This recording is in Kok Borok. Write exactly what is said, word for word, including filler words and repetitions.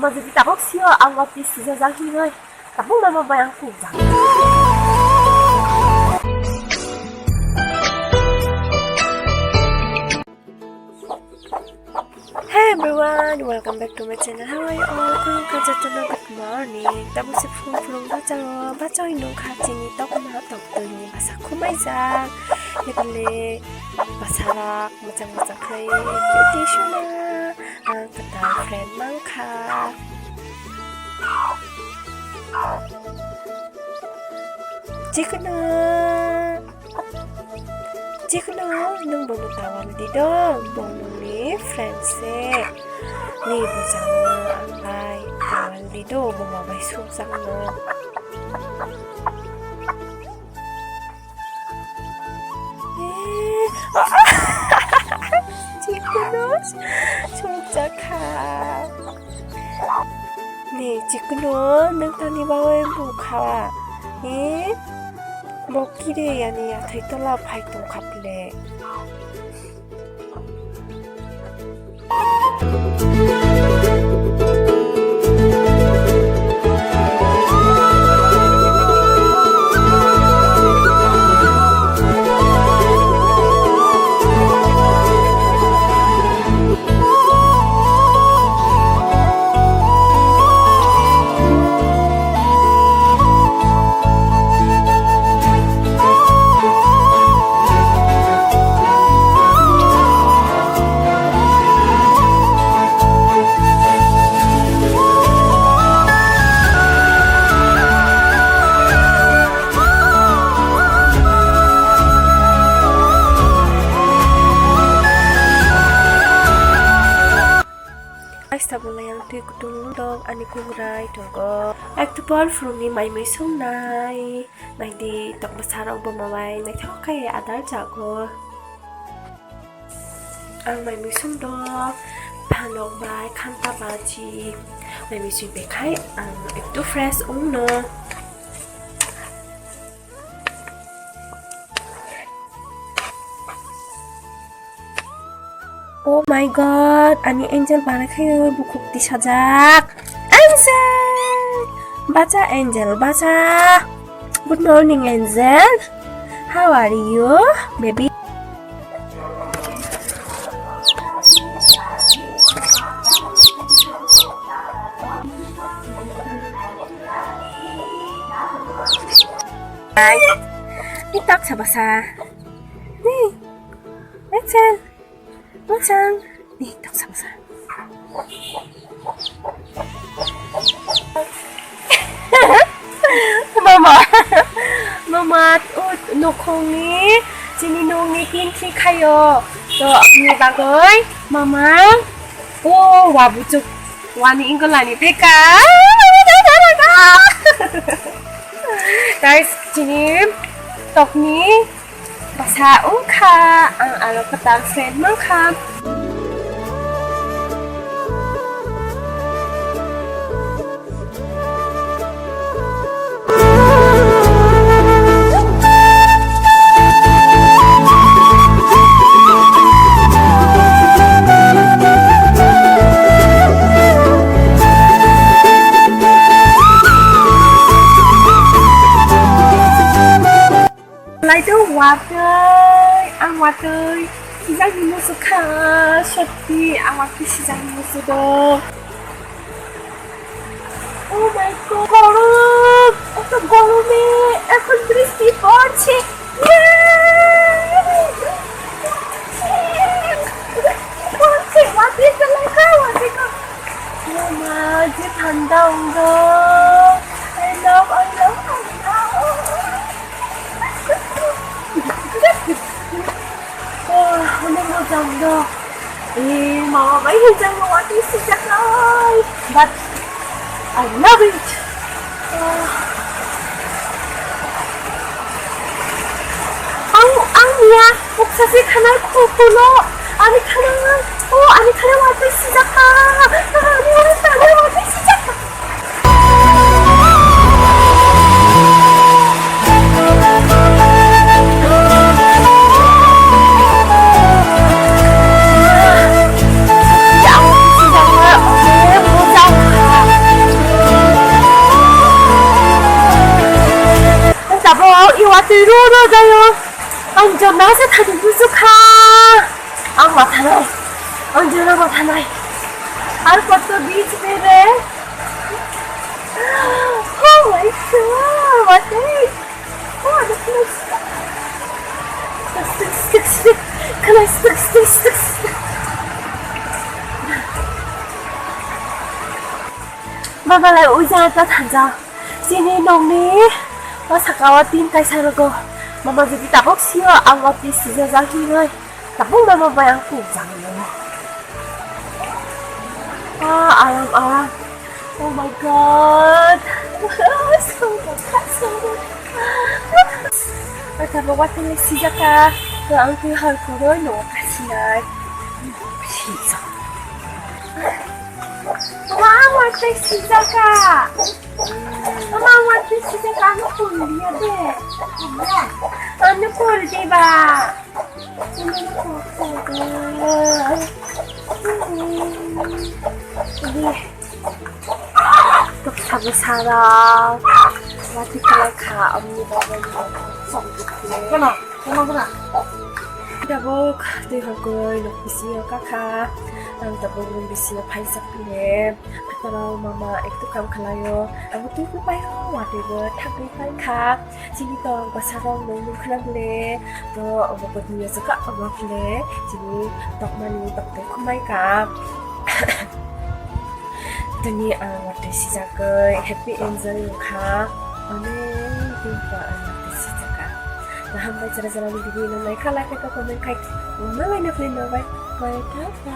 Bo jodi tabuk sio ang watwi sijajak hinwi, tabuk mama bai ang kukjak. Hey everyone, welcome back to my channel. How are you all? Ang kajatuna good morning. Tabuk se phung phung bachao, bachao nung kha chini tok ma tok twi ni basa khumai jak. Lebele basa rak. Mochang mochang khlai beauty sona. Ang kwtal friend mankha. Chikno. Chikno, nwng bono tawal di do, bo nwngni friend se. Ni bwchangno ang bai tawal di do, bo ma bai sukjakno. Eh, chikno sumjakha. Ni chikno nwng tani bagwi bukha. Eh, bo kire yani yathai tola phai tongkha ple. Aista bolai ang twi kutung dok ani kugrai tongo. Ektu por phurungni mai mui songnai. Naidi tok bwsarok bo mabai naithok khe adar jago. Ang mai mui song dok phanok bai khanta baji. Mai mui sui bekhai ang ektu fresh ongno. Oh my God, ani Angel barai khayo bukhuk tisajak. Angel! Bacha Angel, bacha. Good morning, Angel. How are you, baby? Hi. Ni tak sa basa. Ni. Angel. Mochang. Ni, toksa, toksa. Mama. Mama, o nokhongni, chini nokni kinthi khayo. To, aboni bagwi, mama, o wabuchuk, wani ingkolani teka. Guys, chini tokni Bwsa wngkha, ang aro kwtal friend mankha. Laito watwi, ang watwi sijakni muchukha, sotwi ang watwi sijakni muchukgo. Oh my God, গরম, এত গরমে এখন বৃষ্টি পড়ছে। Yay! পড়ছে, watwi ka, watwi ka. Oh my, যে ঠান্ডা অঙ্গ। I love, I love, I love. Oh, ano mo jam do. Eh, mama bai hin jam mo watwi sijak nai. But I love it. Oh. Ang, ang niya, uksa si khanai khukulo. Ani khanai, oh, ani khanai watwi sijak ka. Ani, ani khanai watwi sijak ka. Oro dayo, ang jona se thani buju kha. Ang mathanai, ang jona mathanai. Ar kotto beach bere. Oh my God, what is? Oh, the place. Stik, stik, stik. Khalai stik, stik, stik, stik. Mama lai ujang ta thanja. Chini nokni o saka o tin kaisa rogo. Mama jodi tabuk sio ang o pi sijajak hinoi. Tabuk mama bai ang puk jagwi nai. Ah, aram, aram. Oh my God. Sobo ka, sobo ka. Tabuk watele sijaka. To ang twi hal kuroi no kasinai. Sijak. Mama, ang watele sijaka. Mama, ang watele sijaka. Ano pun dia de. Ano pun di ba. Tok sabu sara. Wati kala kha amni baba ni. Kana, kana, kana. Tabuk twi hokoi nok bisingo kakha. Ang tabuk room bisingo phaijak phire. Phataro mama ekto kam khwlaio. Abo twi kupaio, watwi bo thagwi paikha. Chini tong bwsarok nung nung khwna bwle, to obo bo dunya jwkha obo bwle, chini tokmani tokto khumai ka. Tini ang watwi sijagwi happy enjoy wngkha, onek din pore ang watwi sijaka. Naham bai jora jora ni video no naikha, like khe comment khai, nang lai na philai no bai, bye, tata.